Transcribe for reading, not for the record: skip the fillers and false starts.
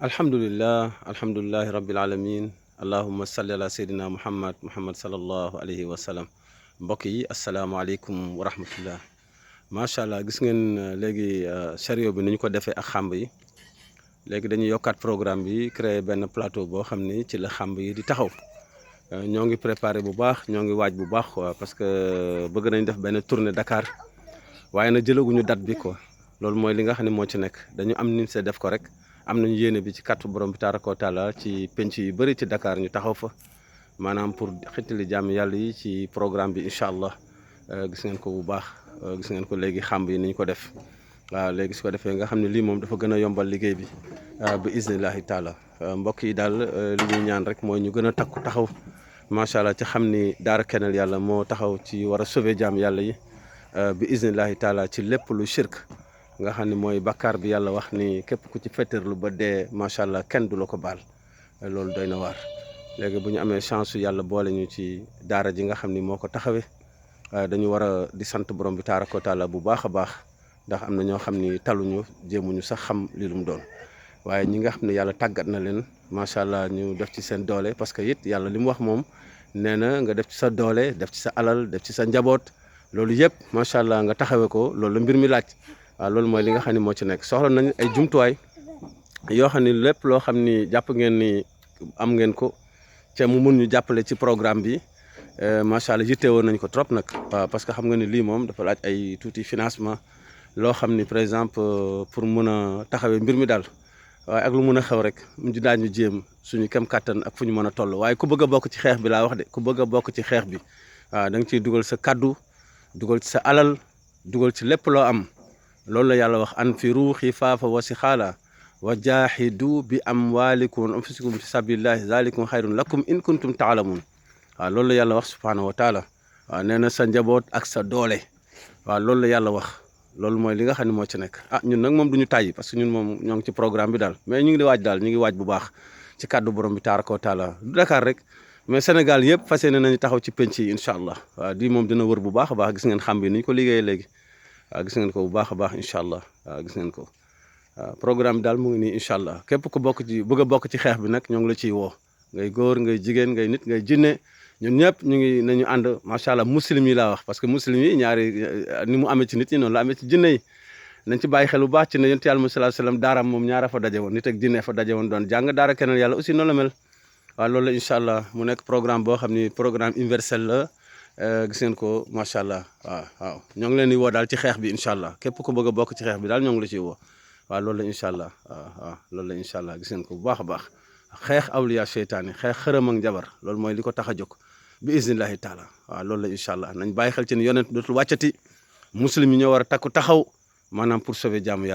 alhamdulillahi rabbil alamin allahumma salli ala seydina muhammad sallallahu alayhi wa sallam. Mbokk yi asalaamaaleykum wa rahmatullah. macha allah gis ngeen léegi chariot bi ni ñu ko defee ak xàmb yi. léegi dañuy yokkaat programme bi créer benn plateau boo xam ni ci la xàmb yi di taxaw. ñoo ngi préparé bu baax ñoo ngi waaj bu baax quoi parce que bëgg nañ def benn tournée Dakar waaye nag jëlaguñu date bi quoi. loolu mooy li nga xam ne moo ci nekk dañu am ni see def ko rek. am nañu yéene bi ci kàttu borom bi taaraka wa taala ci penc yu bëri ci Dakar ñu taxaw fa maanaam pour xettali jàmm yàlla yi ci programme bi incha allah. gis ngeen ko bu baax gis ngeen ko léegi xàmb yi ni ñu ko def waaw léegi su ko defee nga xam ne lii moom dafa gën a yombal liggéey bi bi iznillahi taala. mbokk yi daal li ñuy ñaan rek mooy ñu gën a takku taxaw macha allah ci xam ni daara Kenel yàlla moo taxaw ci war a sauver jàmm yàlla yi bi iznillahi taala ci lépp lu shirk nga xam ne mooy bakkaar bi yàlla wax ni képp ku ci fetterlu ba dee macha allah kenn du la ko baal. loolu doy na waar léegi bu ñu amee chance yàlla boole ñu ci daara ji nga xam ni moo ko taxawee dañu war a di sant borom bi taaraka wa taala bu baax a baax ndax am na ñoo xam ni taluñu jéemuñu sax xam li lu mu doon waaye ñi nga xam ne yàlla tàggat na leen macha allah ñu def ci seen doole parce que it yàlla li mu wax moom nee na nga def ci sa doole def ci sa alal def ci sa njaboot loolu yëpp macha allah nga taxawee ko loolu la mbir mi laaj. waaw loolu mooy li nga xam ne moo ci nekk soxla nañ ay jumtuwaay yoo xam ne lépp loo xam ni jàpp ngeen ni am ngeen ko ca mu mun ñu jàppale ci programme bi macha allah yitteewoon nañ ko trop nag. waaw parce que xam nga ni lii moom dafa laaj ay tuuti financement loo xam ni par exemple pour mun a taxawee mbir mi daal waaye ak lu mun a xew rek mu daañu jéem suñu kem kàttan ak fu ñu mën a toll waaye ku bëgg a bokk ci xeex bi laa wax de ku bëgg a bokk ci xeex bi waaw da nga ciy dugal sa kaddu dugal ci sa alal dugal ci lépp loo am. loolu la yàlla wax anfiru xifaafa wa sixaala wa jaahidu bi amwaalikum wa anfusikum fi sabilillahi zalikum xayrun lakum in kuntum taalamun. waaw loolu la yàlla wax subhaanahu wa taala. waaw nee na sa njaboot ak sa doole. waaw loolu la yàlla wax loolu mooy li nga xam ne moo ci nekk ñun nag moom du ñu tàyyi parce que ñun moom ñoo ngi ci programme bi daal mais ñu ngi di waaj daal ñu ngi waaj bu baax ci kàddu borom bi taaraka wa taala du Dakar rek mais Sénégal yëpp fas yéene nañu taxaw ci penc yi incha allah. waaw di moom dina wër bu baax a baax gis ngeen xam bi ni ñu ko liggéeyee léegi. waaw gis ngeen ko bu baax a baax incha allah waaw gis ngeen ko waaw programme bi daal mu ngi nii incha allah képp ku bokk ci bëgg a bokk ci xeex bi nag ñoo ngi la ciy woo ngay góor ngay jigéen ngay nit ngay jinne ñun ñëpp ñu ngi nañu ànd macha allah muslim yi laa wax parce que muslim yi ñaari ni mu amee ci nit ñi noonu la amee ci jinne yi nañ ci bàyyi xel bu baax ci ne yonent yàlla mu sallallahu alayhi wasallam daaraam moom ñaara fa daje woon nit ak jinne fa daje woon doon jàng daara Kenel yàlla aussi noonu la mel. waaw loolu la incha allah mu nekk programme boo xam ni programme universel la. gis ngeen ko macha allah waaw ñoo ngi leen di woo daal ci xeex bi incha allah képp ku bëgg a bokk ci xeex bi daal ñoo ngi la ciy woo. waaw loolu la incha allah waaw loolu la incha allah gis ngeen ko bu baax a baax xeex awliya seytaane xeex xërëm ak njabar loolu mooy li ko tax a jóg bi iznillahi taala. waaw loolu la incha allah nañ bàyyi xel ci ne yonent dootul wàccati muslim yi ñoo war a takku taxaw maanaam pour sauver jàmm yàlla.